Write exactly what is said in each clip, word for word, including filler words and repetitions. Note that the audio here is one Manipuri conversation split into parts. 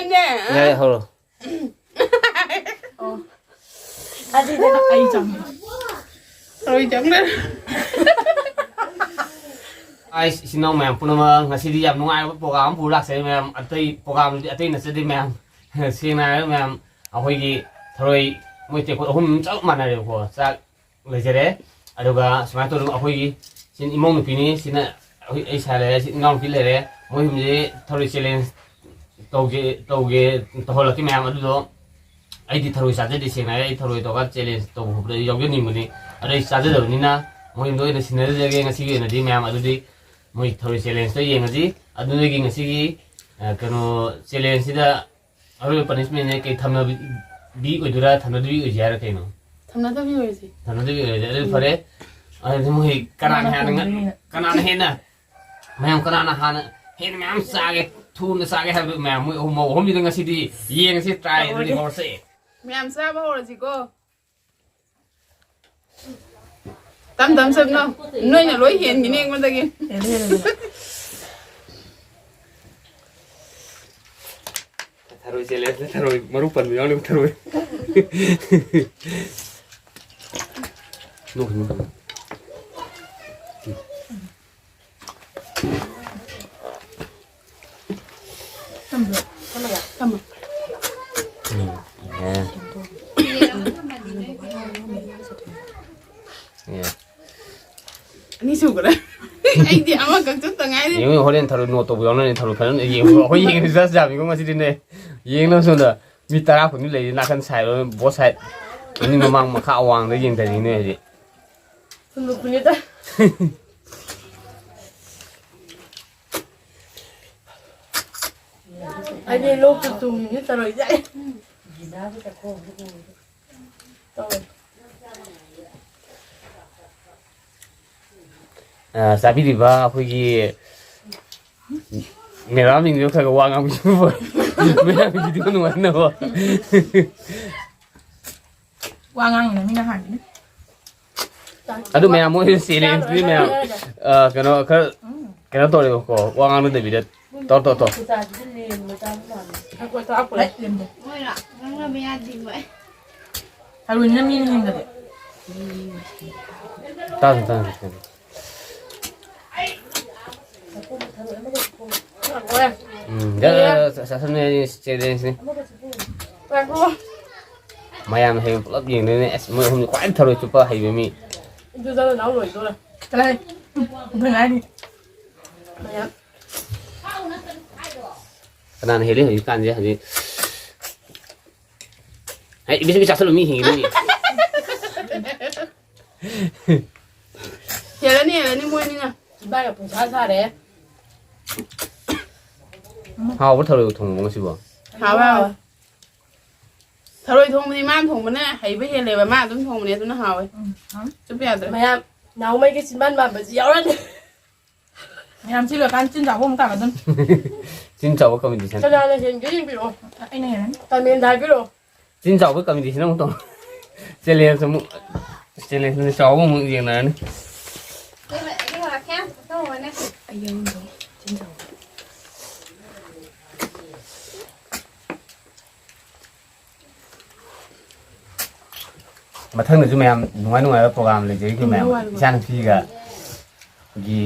ꯌꯥꯔꯦ, ꯍꯧꯔꯣ꯫ ꯑꯣ꯫ ꯑꯗꯨꯗꯤ ꯑꯩ ꯆꯪꯉꯦ꯫ ꯊꯔꯣꯏ ꯆꯪꯗ꯭ꯔꯦ꯫ ꯑꯩꯁ, ꯏꯆꯤꯟ ꯏꯅꯥꯎ ꯃꯌꯥꯝ ꯄꯨꯝꯅꯃꯛ, ꯉꯁꯤꯗꯤ ꯌꯥꯝ ꯅꯨꯡꯉꯥꯏꯕ program ꯑꯃ ꯄꯨꯔ ꯂꯥꯛꯆꯔꯤ ꯃꯌꯥꯝ꯫ ꯑꯇꯩ programꯗꯨꯗꯤ ꯑꯇꯩ ꯅꯠꯆꯗꯦ ꯃꯌꯥꯝ꯫ ꯁꯦꯡꯅ ꯍꯥꯏꯔꯒ ꯃꯌꯥꯝ, ꯑꯩꯈꯣꯏꯒꯤ ꯊꯔꯣꯏ ꯃꯣꯏ ꯇꯦꯡꯀꯣꯠ ꯑꯍꯨꯝ ꯆꯞ ꯃꯥꯟꯅꯔꯦꯕꯀꯣ꯫ ꯆꯥꯛ ꯂꯩꯖꯔꯦ꯫ ꯑꯗꯨꯒ ꯁꯨꯃꯥꯏꯅ ꯇꯧꯗꯅ ꯑꯩꯈꯣꯏꯒꯤ ꯁꯤ ꯏꯃꯧ ꯅꯨꯄꯤꯅꯤ, ꯁꯤꯅ ꯑꯩꯈꯣꯏ, ꯑꯩ ꯁꯥꯏ ꯂꯩꯔꯦ, ꯁꯤ ꯏꯅꯥꯎꯅꯨꯄꯤ ꯂꯩꯔꯦ꯫ ꯃꯣꯏ ꯑꯍꯨꯝꯁꯦ ꯊꯔꯣꯏ challenge ꯇꯧꯒꯦ, ꯇꯧꯒꯦ, ꯇꯧꯍꯜꯂꯛꯀꯦ ꯃꯌꯥꯝ꯫ ꯑꯗꯨꯗꯣ ꯑꯩꯗꯤ ꯊꯔꯣꯏ ꯆꯥꯖꯗꯦ, ꯁꯦꯡꯅ ꯍꯥꯏꯔꯦ꯫ ꯑꯩ ꯊꯔꯣꯏ ꯇꯧꯔꯒ challenge ꯇꯧꯕ ꯈꯣꯠꯄꯗ ꯑꯩ ꯌꯥꯎꯖꯅꯤꯡꯕꯅꯤ꯫ ꯑꯗꯣ ꯑꯩ ꯆꯥꯖꯗꯕꯅꯤꯅ ꯃꯣꯏ ꯑꯍꯨꯝꯗꯣ ꯑꯣꯏꯅ ꯁꯤꯟꯅꯖꯒꯦ ꯉꯁꯤꯒꯤ ꯑꯣꯏꯅꯗꯤ ꯃꯌꯥꯝ꯫ ꯑꯗꯨꯗꯤ ꯃꯣꯏ ꯊꯔꯣꯏ challengeꯇꯣ ꯌꯦꯡꯉꯁꯤ꯫ ꯑꯗꯨꯗꯒꯤ ꯉꯁꯤꯒꯤ, ꯑ, ꯀꯩꯅꯣ, challengeꯁꯤꯗ ꯑꯔꯣꯏꯕ punishmentꯅꯦ꯫ ꯀꯩ, ꯊꯝꯅꯕꯤ ꯑꯣꯏꯗꯣꯏꯔꯥ, ꯊꯝꯅꯗꯕꯤ ꯑꯣꯏꯁꯤ ꯍꯥꯏꯔꯥ ꯀꯩꯅꯣ? ꯊꯝꯅꯗꯕꯤ ꯑꯣꯏꯔꯁꯤ꯫ ꯊꯝꯅꯗꯕꯤ ꯑꯣꯏꯔꯁꯤ꯫ ꯑꯗꯨꯗꯤ ꯎꯝ꯫ ꯐꯔꯦ꯫ ꯑꯗꯨꯗꯤ ꯃꯣꯏ ꯀꯅꯥꯅ ꯀꯅꯥꯅ ꯍꯥꯟꯅ ꯉ-, ꯊꯣꯡꯗꯣꯏꯅꯣ? ꯀꯅꯥꯅ ꯍꯦꯟꯅ, ꯃꯌꯥꯝ ꯀꯅꯥꯅ ꯍꯥꯟꯅ ꯍꯦꯟꯅ ꯃꯌꯥꯝ ꯆꯥꯒꯦ, ꯊꯨꯅ ꯆꯥꯒꯦ ꯍꯥꯏꯕꯗꯨ ꯃꯌꯥꯝ ꯃꯣꯏ ꯑꯍꯨꯝ, ꯃꯧ ꯑꯍꯨꯝꯁꯤꯗ ꯉꯁꯤꯗꯤ ꯌꯦꯡꯉꯁꯤ, try ꯑꯗꯨꯗꯤ ꯍꯧꯔꯁꯦ꯫ ꯍꯧꯔꯁꯦ꯫ ꯃꯌꯥꯝ ꯆꯥꯕ ꯍꯧꯔꯁꯤꯀꯣ꯫ ꯇꯝ ꯇꯝ ꯆꯠꯅꯣ꯫ ꯅꯣꯏꯅ ꯂꯣꯏ ꯍꯦꯟꯈꯤꯅꯤ ꯑꯩꯉꯣꯟꯗꯒꯤ꯫ ꯍꯦꯜꯂꯦ, ꯍꯦꯜꯂꯦ꯫ ꯊꯔꯣꯏ challenge, ꯊꯔꯣꯏ ꯃꯔꯨ ꯄꯟꯕ ꯌꯥꯎꯅꯤ, ꯊꯔꯣꯏ꯫ ꯅꯣꯛꯀꯅꯨ, ꯅꯣꯛꯀꯅꯨ꯫ ꯊꯝꯃꯣ꯫ ꯎꯝ, ꯑꯦ꯫ ꯑꯦ꯫ ꯑꯅꯤ ꯁꯨꯈ꯭ꯔꯦ꯫ ꯑꯩꯗꯤ ꯑꯃꯈꯛ ꯆꯠꯇ ꯉꯥꯏꯔꯤ꯫ ꯌꯦꯡꯉꯨ, ꯍꯣꯔꯦꯟ ꯊꯔꯣꯏ note ꯇꯧꯕ ꯌꯥꯎꯅꯅꯤ, ꯊꯔꯣꯏ ꯐꯖꯅ ꯌꯦꯡꯉꯨ꯫ ꯑꯩꯈꯣꯏ ꯌꯦꯡꯉꯤꯁꯤ just ꯌꯥꯝꯃꯤꯀꯣ ꯉꯁꯤꯗꯤꯅꯦ꯫ ꯌꯦꯡꯅꯕ ꯁꯣꯝꯗ ꯃꯤ ꯇꯔꯥ ꯀꯨꯟꯗꯤ ꯂꯩꯔꯤ, ꯅꯥꯀꯟ side, both side, ꯃꯅꯤꯡ ꯃꯃꯥꯡ ꯃꯈꯥ ꯑꯋꯥꯡꯗ ꯌꯦꯡꯊꯔꯤꯅꯦ ꯍꯧꯖꯤꯛ꯫ ꯁꯨꯝ ꯂꯨꯞꯄꯅꯤꯗ꯫ ꯑꯩꯗꯤ ꯂꯣꯛꯇ ꯇꯨꯝꯃꯤꯅꯦ ꯇꯧꯔꯤꯁꯦ꯫ ꯇꯧꯔꯦ꯫ ꯑ, ꯆꯥꯕꯤꯔꯤꯕ ꯑꯩꯈꯣꯏꯒꯤ ꯃꯦꯗꯥꯝꯁꯤꯡꯁꯤꯕꯨ ꯈꯔ ꯈꯔ ꯋꯥ ꯉꯥꯡꯕꯤꯌꯨ꯫ ꯃꯌꯥꯝꯒꯤ video ꯅꯨꯡꯉꯥꯏꯅꯕ꯫ ꯋꯥ ꯉꯥꯡꯉꯤꯅ ꯃꯤꯅ ꯍꯥꯟꯅꯤ꯫ ꯑꯗꯨ ꯃꯌꯥꯝ ꯃꯣꯏ challengeꯅꯤ ꯃꯌꯥꯝ꯫ ꯑ, ꯀꯩꯅꯣ ꯈꯔ ꯎꯝ꯫ ꯀꯩꯅꯣ ꯇꯧꯔꯦꯕꯀꯣ, ꯋꯥ ꯉꯥꯡꯅꯗꯕꯤꯗ꯫ ꯇꯧ, ꯇꯧ, ꯇꯧ꯫ ꯃꯆꯥꯁꯤꯗꯤ ꯂꯦꯝꯕ ꯆꯥꯕ ꯃꯥꯜꯂꯦ꯫ ꯉꯥꯏꯈꯣ, ꯆꯥꯛ ꯄꯨꯔꯛꯑꯦ꯫ ꯂꯦꯝꯗꯦ꯫ ꯃꯣꯏꯅ ꯉꯥꯡꯅꯕ ꯌꯥꯗꯦ ꯃꯣꯏ꯫ ꯊꯔꯣꯏꯅ ꯃꯤꯅ ꯍꯦꯟꯒꯠꯂꯦ꯫ ꯇꯥꯁꯤ, ꯇꯥꯁꯤ, ꯇꯥꯁꯤ꯫ ꯎꯝ, ꯌꯥ, ꯌꯥ, ꯌꯥ, ꯆꯥꯁꯟꯕ ꯌꯥꯅꯤ, challenge ꯅꯤ꯫ ꯉꯥꯏꯈꯣ꯫ ꯃꯌꯥꯝ ꯍꯌꯦꯡ ꯄꯨꯂꯞ ꯌꯦꯡꯗꯣꯏꯅꯦ꯫ ꯑꯁ, ꯃꯣꯏ ꯑꯍꯨꯝꯗꯤ ꯈ꯭ꯋꯥꯏ ꯊꯔꯣꯏ ꯆꯨꯞꯄ ꯍꯩꯕ ꯃꯤ꯫ ꯑꯗꯨ ꯆꯠꯂ ꯂꯥꯎ ꯂꯣꯏꯗꯣꯔꯦ꯫ ꯆꯠꯂꯍꯦ꯫ ꯎꯝ, ꯑꯗꯨ ꯉꯥꯏꯅꯤ꯫ ꯃꯌꯥꯝ꯫ ꯀꯅꯥꯅ ꯍꯦꯜꯂꯤ ꯍꯧꯖꯤꯛꯀꯥꯟꯁꯦ? ꯍꯧꯖꯤꯛ ꯍꯩ, ꯏꯕꯤꯁ ꯏꯕꯤꯁ ꯆꯥꯁꯜꯂꯨ, ꯃꯤ ꯍꯤꯡꯉꯤꯗꯨꯅꯤ꯫ ꯍꯦꯜꯂꯅꯤ, ꯍꯦꯜꯂꯅꯤ ꯃꯣꯏꯅꯤꯅ꯫ ꯏꯕꯥꯏꯒ ꯄꯨꯡꯁꯥ ꯁꯥꯔꯦ꯫ ꯍꯥꯎꯕ ꯊꯔꯣꯏ ꯊꯣꯡꯕ ꯉꯁꯤꯕꯣ? ꯍꯥꯎꯋꯦ, ꯍꯥꯎꯋꯦ꯫ ꯊꯔꯣꯏ ꯊꯣꯡꯕꯗꯤ ꯃꯥꯅ ꯊꯣꯡꯕꯅ ꯍꯩꯕ ꯍꯦꯜꯂꯦꯕ, ꯃꯥ ꯑꯗꯨꯝ ꯊꯣꯡꯕꯅꯦ, ꯑꯗꯨꯅ ꯍꯥꯎꯋꯦ꯫ ꯎꯝ, ꯍꯥꯎꯋꯦ꯫ ꯆꯨꯞꯄ ꯌꯥꯗ꯭ꯔꯦ꯫ ꯃꯌꯥꯝ ꯅꯥꯎꯃꯩꯒꯤ ꯆꯤꯟꯕꯥꯟ ꯃꯥꯟꯕꯁꯤ ꯌꯥꯎꯔꯅꯤ꯫ ꯌꯥꯝ ꯆꯤꯜꯂꯀꯥꯟ ꯆꯤꯟ ꯆꯥꯎꯕ ꯑꯃꯨꯛ ꯇꯥꯒꯗꯝ꯫ ꯆꯤꯟ ꯆꯥꯎꯕ competition꯫ ꯀꯅꯥꯅ ꯍꯦꯟꯒꯦ ꯌꯦꯡꯕꯤꯔꯛꯑꯣ꯫ ꯑꯩꯅ ꯍꯦꯜꯂꯅꯤ꯫ Comment ꯗ ꯍꯥꯏꯕꯤꯔꯛꯑꯣ꯫ ꯆꯤꯟ ꯆꯥꯎꯕ competition ꯑꯃꯨꯛ ꯇꯧ꯫ Challenge ꯑꯃꯨꯛ, challenge ꯆꯥꯎꯕ ꯑꯃꯨꯛ ꯌꯦꯡꯅꯔꯅꯤ꯫ ꯑꯩ ꯌꯥꯎꯗꯣ, ꯆꯤꯟ ꯆꯥꯎꯕ꯫ ꯃꯊꯪꯗꯁꯨ ꯃꯌꯥꯝ ꯅꯨꯡꯉꯥꯏ ꯅꯨꯡꯉꯥꯏꯕ program ꯂꯩꯖꯔꯤꯀꯣ ꯃꯌꯥꯝ꯫ ꯅꯨꯡꯉꯥꯏ ꯅꯨꯡꯉꯥꯏ꯫ ꯏꯆꯥꯅꯨꯄꯤꯒ ꯑꯩꯈꯣꯏꯒꯤ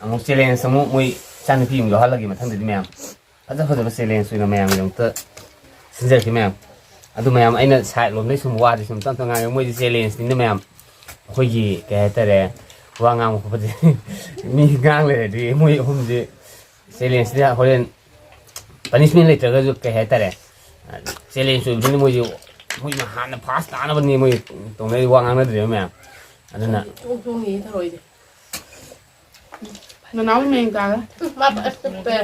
ꯑꯃꯨꯛ challenge ꯑꯃꯨꯛ ꯃꯣꯏ ꯏꯆꯥꯅꯨꯄꯤ ꯑꯃꯨꯛ ꯌꯥꯎꯍꯜꯂꯒꯦ ꯃꯊꯪꯗꯗꯤ ꯃꯌꯥꯝ꯫ ꯐꯖ ꯐꯖꯕ challenge ꯑꯣꯏꯅ ꯃꯌꯥꯝꯒꯤꯗꯃꯛꯇ ꯁꯤꯟꯖꯔꯛꯀꯦ ꯃꯌꯥꯝ꯫ ꯑꯗꯨ ꯃꯌꯥꯝ ꯑꯩꯅ side ꯂꯣꯝꯗꯩ ꯁꯨꯝ ꯋꯥꯗꯤ ꯁꯨꯝ ꯇꯞ ꯇꯞ ꯉꯥꯡꯉꯦ꯫ ꯃꯣꯏꯗꯤ challenge ꯅꯤꯅ ꯃꯌꯥꯝ ꯑꯩꯈꯣꯏꯒꯤ ꯀꯩ ꯍꯥꯏꯇꯥꯔꯦ ꯋꯥ ꯉꯥꯡꯕ ꯈꯣꯠꯄꯁꯦ ꯃꯤ ꯉꯥꯡ ꯂꯩꯔꯗꯤ ꯃꯣꯏ ꯑꯍꯨꯝꯁꯦ challenge ꯁꯤꯗ ꯍꯣꯔꯦꯟ punishment ꯂꯩꯇ꯭ꯔꯒꯁꯨ ꯀꯩ ꯍꯥꯏꯇꯥꯔꯦ challenge ꯑꯣꯏꯕꯅꯤꯅ ꯃꯣꯏꯁꯨ ꯃꯣꯏ ꯍꯥꯟꯅ first ꯇꯥꯅꯕꯅꯤ ꯃꯣꯏ ꯇꯧꯅꯔꯤ ꯋꯥ ꯉꯥꯡꯅꯗ꯭ꯔꯤꯕ ꯃꯌꯥꯝ ꯑꯗꯨꯅ ꯆꯣꯡ ꯆꯣꯡꯉꯤ ꯊꯔꯣꯏꯗꯤ꯫ ꯅꯅꯥꯎ ꯃꯦꯡ ꯇꯥꯔꯦ꯫ ꯃꯥ ꯐꯖ ꯆꯨꯞꯄꯦ꯫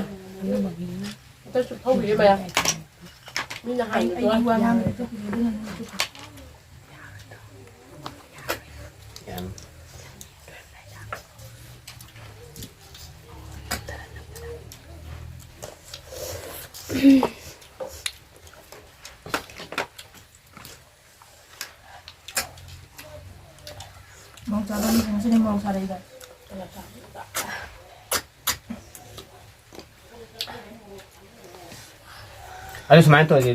ꯍꯟꯗꯛꯁꯨ ꯐꯧꯔꯤꯌꯦ ꯃꯌꯥꯝ꯫ ꯃꯤꯅ ꯍꯥꯏꯕꯗꯣ꯫ ꯑꯩ ꯋꯥ ꯉꯥꯡꯕꯗꯣ ꯆꯨꯞꯄꯤꯅꯦ, ꯑꯗꯨꯅꯅꯦ ꯆꯨꯞꯄꯤꯅꯦ꯫ ꯌꯥꯝ꯫ ꯃꯣꯔꯣꯛ ꯆꯥꯕ ꯃꯤꯁꯤꯡꯁꯤꯅ ꯃꯣꯔꯣꯛ ꯁꯥꯔꯛꯏꯕ꯫ ꯑꯗꯨ ꯁꯨꯃꯥꯏꯅ ꯇꯧꯔꯁꯦ,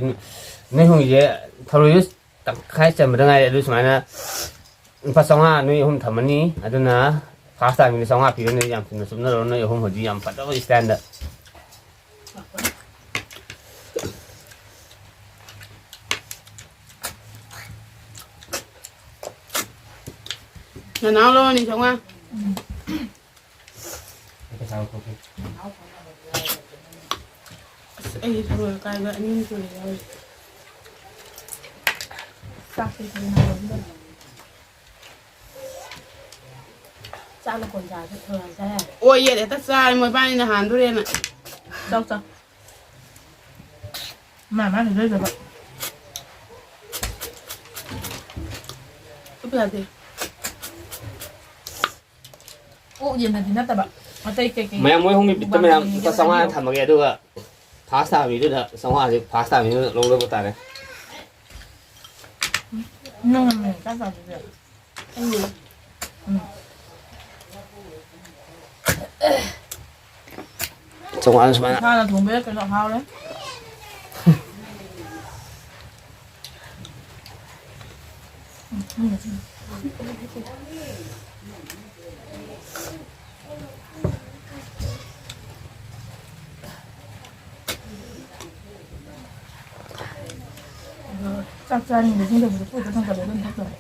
ꯅꯣꯏ ꯍꯨꯝꯒꯤꯁꯦ ꯊꯔꯣꯏꯁꯨ ꯇꯪꯈꯥꯏ ꯆꯟꯕꯗ ꯉꯥꯏꯔꯦ꯫ ꯑꯗꯨ ꯁꯨꯃꯥꯏꯅ ꯂꯨꯄꯥ ꯆꯥꯝꯃꯉꯥ ꯅꯣꯏ ꯑꯍꯨꯝ ꯊꯝꯃꯅꯤ, ꯑꯗꯨꯅ ꯐꯥꯔꯁ ꯇꯥꯏꯝꯒꯤꯗꯤ ꯆꯥꯝꯃꯉꯥ ꯄꯤꯔꯅꯤ, ꯌꯥꯝ ꯊꯨꯅ ꯆꯨꯞꯅꯔꯨꯔꯣ ꯅꯣꯏ ꯑꯍꯨꯝ ꯍꯧꯖꯤꯛ ꯌꯥꯝ ꯐꯖꯕ ꯏꯁꯇꯥꯏꯜꯗ꯫ ꯅꯅꯥꯎ ꯂꯧꯔꯅꯤ ꯆꯥꯝꯃꯉꯥ꯫ ꯑꯁ, ꯑꯩꯒꯤ ꯊꯔꯣꯏ ꯀꯥꯏꯕ ꯑꯅꯤ ꯑꯍꯨꯝ ꯁꯨꯔꯦ ꯌꯥꯎꯔꯤꯁꯦ꯫ ꯆꯥꯛꯁꯦ ꯊꯔꯣꯏ ꯍꯥꯎꯔꯝꯗꯧ꯫ ꯆꯥꯛꯅ ꯀꯣꯟ ꯆꯥꯔꯁꯨ ꯊꯔꯣꯏ ꯍꯥꯟꯅ ꯆꯥ ꯌꯥꯔꯦ꯫ ꯑꯣ, ꯌꯦꯠ ꯍꯦꯛꯇ ꯆꯥꯔꯦ ꯃꯣꯏꯕꯥꯅꯤꯅ ꯍꯥꯟꯗꯣꯔꯦꯅ꯫ ꯆꯥꯎ, ꯆꯥꯎ꯫ ꯃꯥ ꯃꯥ ꯂꯩꯖꯕ꯫ ꯆꯨꯞꯄ ꯌꯥꯗꯦ꯫ ꯑꯣꯛ ꯌꯦꯟꯅꯗꯤ ꯅꯠꯇꯕ꯫ ꯑꯇꯩ ꯀꯩꯀꯩ ꯃꯌꯥꯝ ꯃꯣꯏ ꯑꯍꯨꯝꯒꯤ ꯕꯤꯠꯇ ꯃꯌꯥꯝ ꯂꯨꯄꯥ ꯆꯥꯝꯃꯉꯥ ꯊꯝꯃꯒꯦ, ꯑꯗꯨꯒ ꯐꯥꯔꯁ ꯇꯥꯕ ꯃꯤꯗꯨꯗ ꯆꯥꯝꯃꯉꯥꯁꯦ ꯐꯥꯔꯁ ꯇꯥꯕ ꯃꯤꯗꯨꯅ ꯂꯧꯖꯕ ꯇꯥꯔꯦ꯫ ꯅꯪꯅ ꯃꯦꯟ ꯆꯥꯛ ꯆꯥꯗꯣꯏꯁꯦ? ꯑꯩꯅ꯫ ꯎꯝ꯫ ꯆꯥꯝꯃꯉꯥ ꯁꯨꯃꯥꯏꯅ꯫ ꯏꯁꯥꯅ ꯊꯣꯡꯕ ꯀꯩꯅꯣ ꯍꯥꯎꯔꯦ꯫ ꯆꯥꯛ ꯆꯥꯅꯤꯡꯕꯁꯤꯡꯗꯕꯨꯗꯤ ꯄꯨꯗ ꯊꯝꯒꯠꯂꯦ ꯑꯗꯨꯝ ꯊꯛꯇꯕ꯫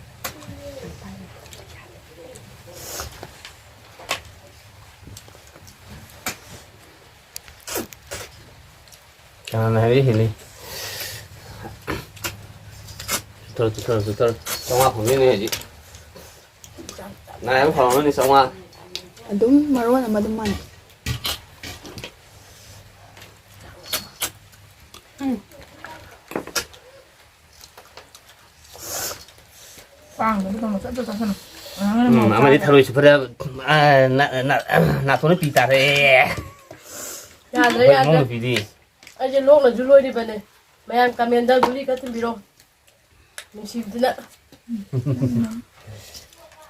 ꯀꯅꯥꯅ ꯍꯥꯏꯔꯛꯏꯅꯤ? ꯆꯨꯞꯊꯔꯣ, ꯆꯨꯞꯊꯔꯣ, ꯆꯨꯞꯊꯔꯣ꯫ ꯆꯥꯝꯃꯉꯥ ꯐꯪꯗꯣꯏꯅꯦ ꯍꯧꯖꯤꯛ꯫ ꯉꯥꯏ ꯑꯃ ꯐꯪꯉꯝꯃꯅꯤ, ꯆꯥꯝꯃꯉꯥ꯫ ꯑꯗꯨꯝ ꯃꯔꯣꯟ ꯑꯃ ꯑꯗꯨꯝ ꯃꯥꯟꯅꯩ꯫ ꯀꯥꯡꯗꯨꯗꯤ ꯀꯩꯅꯣ ꯆꯠꯇ ꯆꯠꯁꯅꯨ꯫ ꯑꯉꯥꯡꯅ ꯎꯝ, ꯃꯧ ꯑꯃꯗꯤ ꯆꯥꯗ꯫ ꯊꯔꯣꯏꯁꯨ ꯈꯔ, ꯑ, ꯅꯥ-, ꯅꯥ-, ꯅꯥꯇꯣꯟꯅ ꯄꯤ ꯇꯥꯔꯦ꯫ ꯌꯥꯗ꯭ꯔꯦ, ꯑꯩꯈꯣꯏ ꯏꯃꯧ ꯌꯥꯗ꯭ꯔꯦ꯫ ꯅꯨꯄꯤꯗꯤ꯫ ꯑꯩꯁꯦ ꯂꯣꯛꯅꯁꯨ ꯂꯣꯏꯔꯤꯕꯅꯦ꯫ ꯃꯌꯥꯝ ꯀꯃꯦꯟꯗ ꯒꯨꯂꯤ ꯈꯔ ꯊꯤꯟꯕꯤꯔꯣ꯫ ꯅꯨꯡꯁꯤꯕꯗꯨꯅ꯫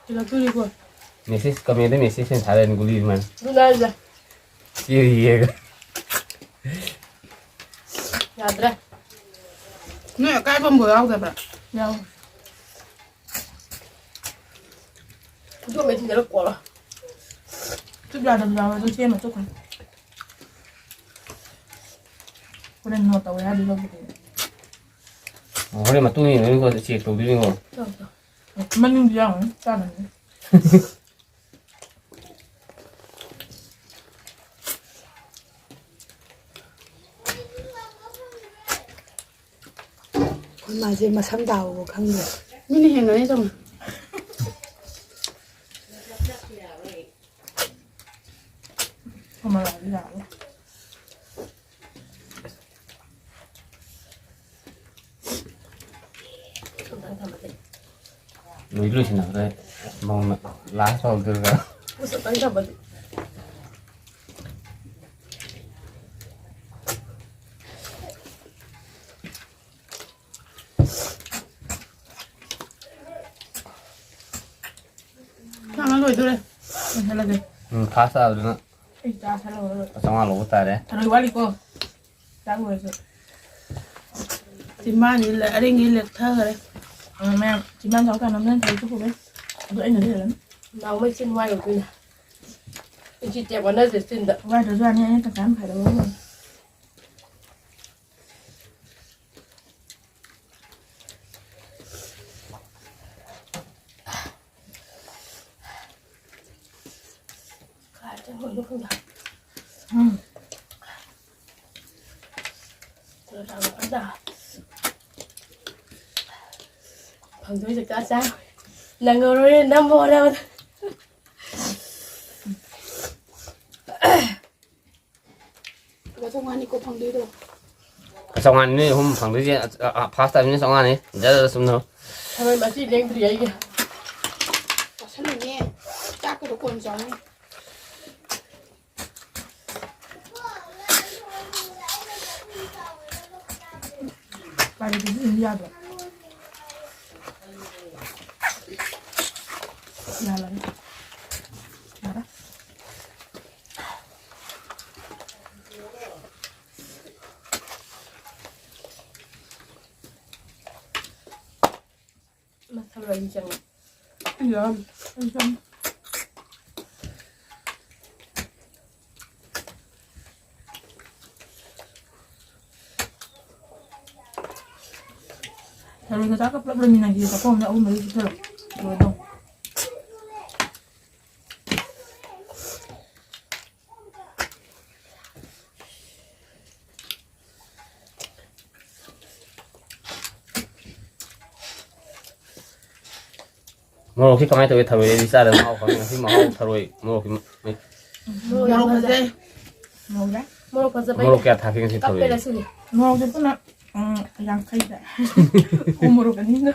ꯊꯤꯜꯂꯛꯇꯣꯔꯤꯀꯣ꯫ ꯃꯦꯁꯦꯖ, ꯀꯃꯦꯟꯗ ꯃꯦꯁꯦꯖ ꯑꯣꯏꯅ ꯊꯥꯔꯛꯑꯅꯤ ꯒꯨꯂꯤ ꯑꯗꯨꯃꯥꯏꯅ꯫ ꯑꯗꯨꯅ ꯍꯥꯏꯁꯦ꯫ ꯆꯦꯔꯤ ꯌꯦꯡꯉ꯫ ꯌꯥꯗ꯭ꯔꯦ꯫ ꯅꯣꯏ ꯑꯀꯥꯏꯕ ꯑꯃꯕꯨ ꯌꯥꯎꯗꯕ꯭ꯔꯥ? ꯌꯥꯎ꯫ ꯑꯗꯨ ꯃꯦꯆꯤꯟꯗ ꯂꯣꯏ ꯀꯣꯠꯂꯣ꯫ ꯆꯨꯞ ꯌꯥꯗꯕ ꯌꯥꯎꯔꯁꯨ ꯁꯦꯝꯃ ꯆꯨꯞꯈ꯭ꯔꯣ꯫ ꯍꯣꯔꯦꯟ ꯅꯣꯠ ꯇꯧꯋꯦ ꯍꯥꯏꯗꯨ ꯂꯧꯕꯗꯤ꯫ ꯑꯣ, ꯍꯣꯔꯦꯟ ꯃꯇꯨꯡ ꯌꯦꯡꯗꯣꯏꯅꯤꯀꯣ, ꯆꯦꯛ ꯇꯧꯗꯣꯏꯅꯤꯀꯣ꯫ ꯇꯧ, ꯇꯧ꯫ ꯃꯅꯤꯡꯗꯤ ꯌꯥꯎꯔꯝꯒꯅꯤ, ꯆꯥꯗꯕꯅꯤ꯫ ꯑꯩꯈꯣꯏ ꯃꯥꯁꯦ ꯃꯁꯝ ꯇꯥꯕꯕꯨ ꯈꯪꯗ꯭ꯔꯦ꯫ ꯃꯤꯅ ꯍꯦꯟꯒꯅꯤ ꯆꯨꯝꯅ꯫ ꯀꯃꯂꯥꯗꯤ ꯌꯥꯔꯣꯏ꯫ ꯂꯣꯏ ꯂꯣꯏꯁꯤꯟꯅꯈ꯭ꯔꯦ꯫ ꯃꯧꯅ ꯂꯥꯁ ꯇꯧꯗꯣꯏꯔꯒ꯫ ꯎꯁꯣꯞꯇꯪ ꯊꯝꯃꯗꯤ꯫ ꯆꯥꯛꯅ ꯂꯣꯏꯗꯣꯔꯦ꯫ ꯂꯣꯏꯁꯤꯜꯂꯒꯦ꯫ ꯎꯝ, ꯐꯥꯁ ꯇꯥꯕꯗꯨꯅ ꯑꯩ ꯆꯥ ꯁꯥꯟꯅꯕ ꯂꯣꯏꯔꯦ꯫ ꯆꯥꯝꯃꯉꯥ ꯂꯧꯕ ꯇꯥꯔꯦ꯫ ꯊꯔꯣꯏ ꯋꯥꯠꯂꯤꯀꯣ꯫ ꯆꯥꯛ ꯂꯣꯏꯔꯁꯨ꯫ ꯆꯤꯝꯕꯥꯟꯁꯤ ꯂ-, ꯑꯔꯦꯡꯒꯤ ꯂꯦꯛꯊꯈꯔꯦ꯫ ꯑ, ꯃꯌꯥꯝ, ꯆꯤꯝꯕꯥꯟ ꯆꯥꯎ ꯀꯥꯟꯗ ꯅꯪ ꯊꯔꯣꯏ ꯆꯨꯞꯄꯨꯕꯩ꯫ ꯑꯗꯨ ꯑꯩꯅꯗꯤ ꯍꯦꯜꯂꯅꯤ꯫ ꯅꯥꯎꯃꯩ ꯆꯤꯟ ꯋꯥꯏꯔꯨꯗꯣꯏꯅꯦ꯫ ꯏꯟꯆꯤ ꯇꯦꯞ ꯑꯣꯟꯅꯁꯦ ꯆꯤꯟꯗ꯫ ꯋꯥꯏꯗ꯭ꯔꯁꯨ ꯌꯥꯅꯤ, ꯑꯩꯅ ꯇꯪꯈꯥꯏ ꯑꯃ ꯈꯥꯏꯗꯣꯛꯑꯒ ꯂꯣꯏꯔꯦ꯫ ꯎꯝ꯫ ꯐꯪꯗꯣꯏꯁꯦ ꯀꯥ ꯆꯥ ꯅꯪꯍꯧꯔꯣꯏ ꯅꯝꯕ ꯍꯣꯠꯅꯕꯗ꯫ ꯂꯨꯄꯥ ꯆꯥꯝꯃꯉꯥꯅꯤꯀꯣ ꯐꯪꯗꯣꯏꯗꯣ꯫ ꯆꯥꯝꯃꯉꯥꯅꯤ ꯅꯣꯏ ꯑꯍꯨꯝ ꯐꯪꯗꯣꯏꯁꯦ꯫ ꯑ, ꯑ, ꯐꯥꯔꯁ ꯇꯥꯏꯝꯅꯤꯅ ꯆꯥꯝꯃꯉꯥꯅꯤ꯫ ꯖꯔ ꯖꯔ ꯆꯨꯝꯅ꯫ ꯊꯔꯣꯏ ꯃꯆꯤ ꯂꯦꯡꯗ꯭ꯔꯤ ꯑꯩꯒꯤ꯫ ꯆꯥꯁꯜꯂꯨꯅꯦ꯫ ꯆꯥꯛꯀꯗꯣ ꯀꯣꯟ ꯆꯥꯎꯅꯤ꯫ ꯄꯥꯏꯔꯗꯤ ꯑꯗꯨꯝ ꯌꯥꯕ꯭ꯔꯣ? ꯌꯥꯔꯦ꯫ ꯌꯥꯔꯦ꯫ ꯊꯔꯣꯏ ꯑꯅꯤ ꯆꯪꯉꯦ꯫ ꯌꯥꯝ, ꯌꯥꯝ꯫ ꯊꯔꯣꯏꯒ ꯆꯥꯛꯀ ꯄꯨꯂꯞ ꯂꯣꯏꯃꯤꯟꯅꯈꯤꯕ ꯆꯥꯛꯈꯣꯝꯗ ꯑꯍꯨꯝ ꯃꯔꯤ ꯆꯤꯛꯊꯔꯣ꯫ ꯂꯣꯏꯗꯧ꯫ ꯃꯣꯔꯣꯛꯁꯤ ꯀꯃꯥꯏꯅ ꯇꯧꯏ? ꯊꯔꯣꯏ ꯑꯩꯗꯤ ꯆꯥꯗ ꯃꯍꯥꯎ ꯈꯪꯉꯤ꯫ ꯉꯁꯤ ꯃꯍꯥꯎ ꯊꯔꯣꯏ ꯃꯣꯔꯣꯛꯀꯤ ꯃ-, ꯃ-, ꯃꯣꯔꯣꯛ ꯌꯥꯝ ꯃꯣꯔꯣꯛ ꯐꯖꯩ꯫ ꯐꯖꯩ꯫ ꯃꯣꯔꯣꯛ ꯌꯥꯏ꯫ ꯃꯣꯔꯣꯛ ꯐꯖꯕꯩ ꯃꯣꯔꯣꯛ ꯀꯌꯥ ꯊꯥꯛꯀꯦ ꯉꯁꯤ ꯊꯔꯣꯏ? ꯀꯞꯄꯦꯗ ꯁꯤꯗꯤ꯫ ꯃꯣꯔꯣꯛꯁꯦ ꯄꯨꯟꯅ, ꯎꯝ, ꯌꯥꯡꯈꯩꯗ꯫ ꯎ ꯃꯣꯔꯣꯛ ꯑꯅꯤꯒ꯫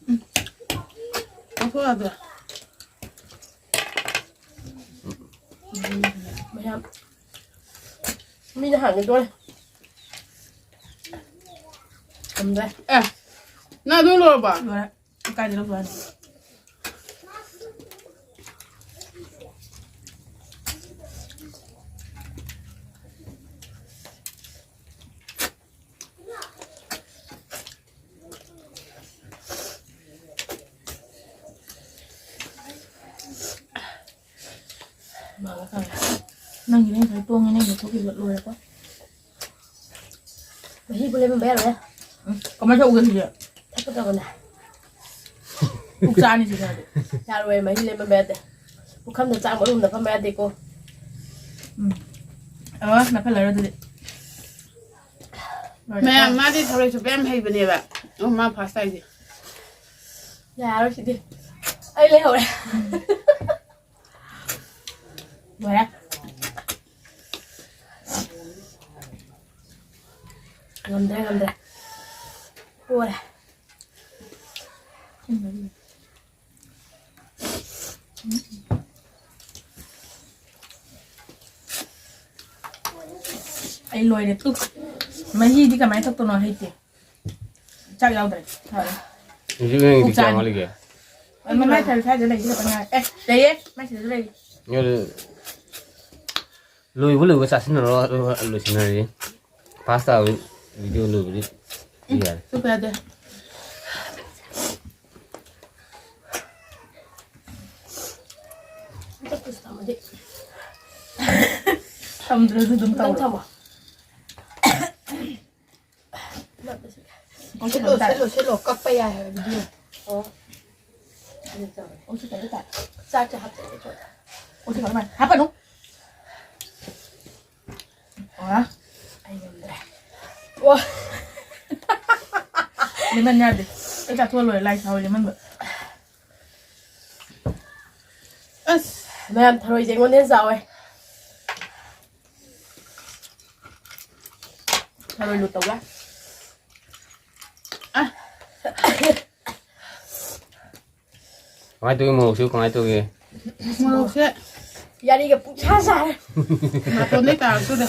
ꯎꯝ꯫ ꯂꯧꯊꯣꯛ ꯌꯥꯗ꯭ꯔꯥ? ꯃꯌꯥꯝ ꯃꯤꯅ ꯍꯥꯟꯅ ꯂꯣꯏ꯫ ꯊꯝꯗ꯭ꯔꯦ꯫ ꯑꯦ, ꯅꯪ ꯑꯗꯨ ꯂꯣꯏꯔꯕꯣ? ꯂꯣꯏꯔꯦ꯫ ꯀꯥꯏꯗ ꯂꯧꯊꯣꯛ ꯌꯥꯅꯤ? ꯅꯪꯒꯤꯗꯤ ꯉꯁꯥꯏ ꯇꯣꯡꯉꯦ, ꯅꯪꯒꯤ ꯂꯧꯊꯣꯛꯈꯤꯕ ꯂꯣꯏꯔꯦꯀꯣ꯫ ꯃꯍꯤꯕꯨ ꯂꯦꯝꯍꯟꯕ ꯌꯥꯔꯣꯏꯍꯦ꯫ ꯎꯝ, ꯀꯃꯥꯏꯅ ꯇꯧꯒꯦ ꯁꯤꯗꯤ? ꯊꯛꯀꯗꯕꯅꯦ꯫ ꯄꯨꯛ ꯆꯥꯅꯤ ꯁꯤꯗꯤ ꯍꯧꯖꯤꯛ꯫ ꯌꯥꯔꯣꯏ, ꯃꯍꯤ ꯂꯦꯝꯍꯟꯕ ꯌꯥꯗꯦ꯫ ꯄꯨꯈꯝꯗ ꯆꯥꯛ ꯃꯔꯨꯝꯗ ꯐꯝꯕ ꯌꯥꯗꯦꯀꯣ꯫ ꯎꯝ꯫ ꯑꯣ, ꯅꯛꯈꯠꯂꯔꯣꯏ ꯑꯗꯨꯗꯤ꯫ ꯂꯣꯏꯔꯦ꯫ ꯃꯌꯥꯝ, ꯃꯥꯗꯤ ꯊꯔꯣꯏ ꯆꯨꯞꯄ ꯌꯥꯝ ꯍꯩꯕꯅꯦꯕ꯫ ꯑꯣ, ꯃꯥ first ꯇꯥꯏꯁꯦ꯫ ꯌꯥꯔꯣꯏ ꯁꯤꯗꯤ꯫ ꯑꯩ ꯂꯩꯍꯧꯔꯦ꯫ ꯂꯣꯏꯔꯦ꯫ ꯉꯝꯗ꯭ꯔꯦ, ꯉꯝꯗ꯭ꯔꯦ꯫ ꯄꯣꯔꯦ꯫ ꯑꯩ ꯂꯣꯏꯔꯦ ꯇꯨ꯫ ꯃꯍꯤꯗꯤ ꯀꯃꯥꯏꯅ ꯊꯛꯇꯣꯏꯅꯣ ꯍꯩꯇꯦ꯫ ꯆꯥꯛ ꯌꯥꯎꯗ꯭ꯔꯦ꯫ ꯐꯔꯦ꯫ ꯍꯧꯖꯤꯛ ꯅꯪꯒꯤꯗꯤ ꯄꯨꯛ ꯀꯌꯥꯝ ꯆꯥꯅꯤ꯫ ꯋꯥꯠꯂꯤꯒꯦ? ꯑꯩ ꯃꯃꯥꯏ ꯊꯥꯏ ꯁ꯭ꯋꯥꯏꯗ ꯂꯩꯁꯤ ꯈꯛꯇ ꯉꯥꯏꯔꯦ꯫ ꯑꯦ, ꯂꯩꯌꯦ꯫ ꯃꯥꯏ ꯁꯤꯗꯁꯨ ꯂꯩꯔꯤ꯫ ꯌꯥꯔꯦ꯫ ꯂꯣꯏꯕ ꯂꯣꯏꯕ ꯆꯥꯁꯤꯟꯅꯔꯣ, ꯑꯗꯨꯒ ꯂꯣꯏꯁꯤꯟꯅꯔꯁꯤ꯫ First ꯇꯥꯕ video ꯂꯣꯏꯕꯗꯤ꯫ ꯌꯥꯔꯦ꯫ ꯆꯨꯞꯄ ꯌꯥꯗꯦ꯫ ꯊꯝꯗ꯭ꯔꯁꯨ ꯑꯗꯨꯝ ꯇꯧꯔꯣ꯫ ꯁꯤꯠꯂꯣ, ꯁꯤꯠꯂꯣ, ꯁꯤꯠꯂꯣ꯫ ꯀꯛꯄ ꯌꯥꯏ ꯍꯥꯏꯕ video꯫ ꯆꯥꯛꯁꯦ ꯍꯥꯞꯆꯤꯜꯂꯦ꯫ ꯍꯥꯞꯄꯅꯨ꯫ ꯑꯣ꯫ ꯋꯥ꯫ lemon ꯌꯥꯗꯦ꯫ ꯑꯩ ꯆꯥꯊꯣꯛꯑ ꯂꯣꯏꯔꯦ ꯂꯥꯏ ꯁꯥꯍꯣꯏ lemon ꯕ꯫ ꯑꯁ ꯃꯌꯥꯝ ꯊꯔꯣꯏꯁꯦ ꯑꯩꯉꯣꯟꯗ ꯍꯦꯟꯅ ꯆꯥꯎꯋꯦ꯫ ꯊꯔꯣꯏ ꯂꯨꯠ ꯇꯧꯕ꯫ ꯀꯃꯥꯏꯅ ꯇꯧꯒꯦ ꯃꯣꯔꯣꯛꯁꯤꯕꯨ ꯀꯃꯥꯏꯅ ꯇꯧꯒꯦ? ꯃꯣꯔꯣꯛꯁꯦ ꯌꯥꯔꯤꯒ ꯄꯨꯡꯁꯥ ꯁꯥꯔꯦ꯫ ꯅꯥꯇꯣꯟꯗꯩ ꯇꯥꯔꯛꯇꯣꯏꯗ꯫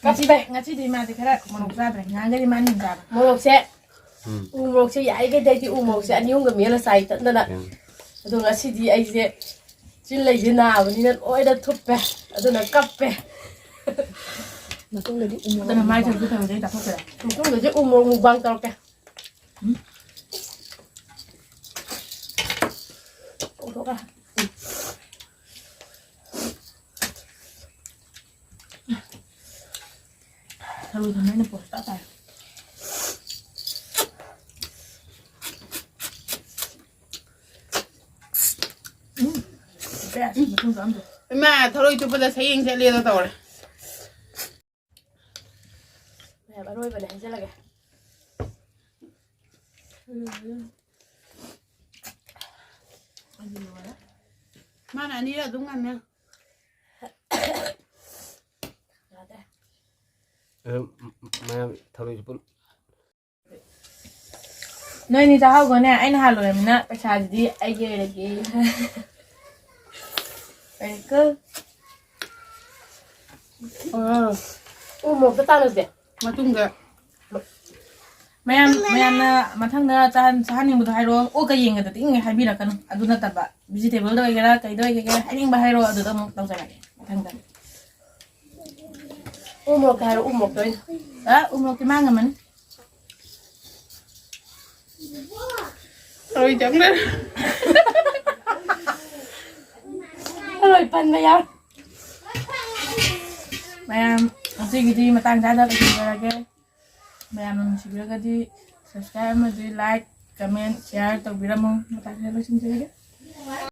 ꯉꯁꯤꯗꯤ ꯉꯁꯤꯗꯤ ꯃꯥꯗꯤ ꯈꯔ ꯃꯣꯔꯣꯛ ꯆꯥꯗ꯭ꯔꯦ꯫ ꯅꯍꯥꯟꯒꯗꯤ ꯃꯥꯅ ꯍꯦꯟꯅ ꯆꯥꯕ꯫ ꯃꯣꯔꯣꯛꯁꯦ ꯎꯝ꯫ ꯎ ꯃꯣꯔꯣꯛꯁꯦ ꯌꯥꯔꯤꯈꯩꯗꯤ ꯑꯩꯗꯤ ꯎ ꯃꯣꯔꯣꯛꯁꯦ ꯑꯅꯤ ꯑꯍꯨꯝꯒ ꯃꯦꯠꯂ ꯆꯥꯏ ꯇꯠꯅꯅ꯫ ꯎꯝ꯫ ꯑꯗꯣ ꯉꯁꯤꯗꯤ ꯑꯩꯁꯦ ꯆꯤꯟ ꯂꯩꯁꯦ ꯅꯥꯕꯅꯤꯅ ꯂꯣꯏꯅ ꯊꯨꯞꯄꯦ꯫ ꯑꯗꯨꯅ ꯀꯞꯄꯦ꯫ ꯃꯇꯨꯡꯗꯗꯤ ꯎ ꯃꯣꯔꯣꯛ ꯑꯗꯨꯅ ꯃꯥꯏ ꯊꯕꯛ ꯇꯧꯔꯗꯤ ꯑꯩ ꯆꯥꯊꯣꯛꯆꯔꯦ꯫ ꯃꯇꯨꯡꯗꯗꯤ ꯎ ꯃꯣꯔꯣꯛ mukbang ꯇꯧꯔꯛꯀꯦ꯫ ꯀꯣꯛꯊꯣꯛꯈ꯭ꯔꯦ꯫ ꯊꯔꯣꯏ ꯊꯝꯕ ꯑꯩꯅ ꯄꯣꯁ ꯇꯥ ꯇꯥꯔꯦ꯫ ꯎꯝ꯫ ꯕꯦꯁ, ꯃꯇꯨꯡ ꯆꯥꯝꯗꯦ꯫ ꯏꯃꯥ ꯊꯔꯣꯏ ꯆꯨꯞꯄꯗ ꯁꯌꯦꯡ ꯆꯠꯂꯦꯗꯣ ꯇꯧꯔꯦ꯫ ꯃꯌꯥꯝ ꯑꯔꯣꯏꯕꯅꯦ ꯍꯩꯖꯤꯜꯂꯒꯦ꯫ ꯃꯥꯅ ꯑꯅꯤꯔꯛ ꯑꯗꯨꯝ ꯉꯝꯃꯦ꯫ ꯌꯥꯗ꯭ꯔꯦ꯫ ꯑꯗꯨꯝ ꯃꯌꯥꯝ ꯊꯔꯣꯏꯁꯨ ꯄꯨꯟ ꯅꯣꯏꯅꯤ ꯆꯥꯍꯧꯈꯣꯅꯦ, ꯑꯩꯅ ꯍꯥꯜꯂꯣꯏꯔꯃꯤꯅ ꯄꯩꯁꯥꯁꯤꯗꯤ ꯑꯩꯒꯤ ꯑꯣꯏꯔꯒꯦ꯫ ꯑꯣꯏꯔꯦꯀꯣ꯫ ꯑꯣ, ꯎ ꯃꯣꯔꯣꯛꯇ ꯇꯥꯟꯅꯁꯦ꯫ ꯃꯇꯨꯡꯗ ꯃꯌꯥꯝ ꯃꯌꯥꯝꯅ ꯃꯊꯪꯗ ꯆꯥꯍꯟ- ꯆꯥꯍꯟꯅꯤꯡꯕꯗꯣ ꯍꯥꯏꯔꯛꯑꯣ꯫ ꯑꯣꯛꯀ ꯌꯦꯟꯒꯗ ꯇꯤꯡꯉꯦ ꯍꯥꯏꯕꯤꯔꯛꯀꯅꯨ꯫ ꯑꯗꯨ ꯅꯠꯇꯕ vegetableꯗ ꯑꯣꯏꯒꯦꯔꯥ ꯀꯩꯗ ꯑꯣꯏꯒꯦꯔꯥ ꯍꯥꯏꯅꯤꯡꯕ ꯍꯥꯏꯔꯛꯑꯣ, ꯑꯗꯨꯗ ꯑꯃꯨꯛ ꯇꯧꯖꯔꯛꯑꯒꯦ ꯃꯊꯪꯗ꯫ ꯎ ꯃꯣꯔꯣꯛꯇ ꯍꯥꯏꯔꯣ, ꯎ ꯃꯣꯔꯣꯛꯇ ꯑꯣꯏꯅ꯫ ꯑ, ꯎ ꯃꯣꯔꯣꯛꯇꯤ ꯃꯥꯡꯉꯝꯃꯅꯤ꯫ ꯊꯔꯣꯏ ꯆꯪꯗꯔꯦ꯫ ꯊꯔꯣꯏ ꯄꯟꯕ ꯌꯥꯎ꯫ ꯃꯌꯥꯝ, ꯉꯁꯤꯒꯤꯗꯤ ꯃꯇꯥꯡ ꯆꯥꯗ ꯂꯣꯏꯁꯤꯟꯖꯔꯒꯦ꯫ ꯃꯌꯥꯝꯅ ꯅꯨꯡꯁꯤꯕꯤꯔꯒꯗꯤ subscribe ꯑꯃꯗꯤ like, comment, share ꯇꯧꯕꯤꯔꯝꯃꯨ꯫ ꯃꯇꯥꯡ ꯆꯥꯗ ꯂꯣꯏꯁꯤꯟꯖꯔꯒꯦ꯫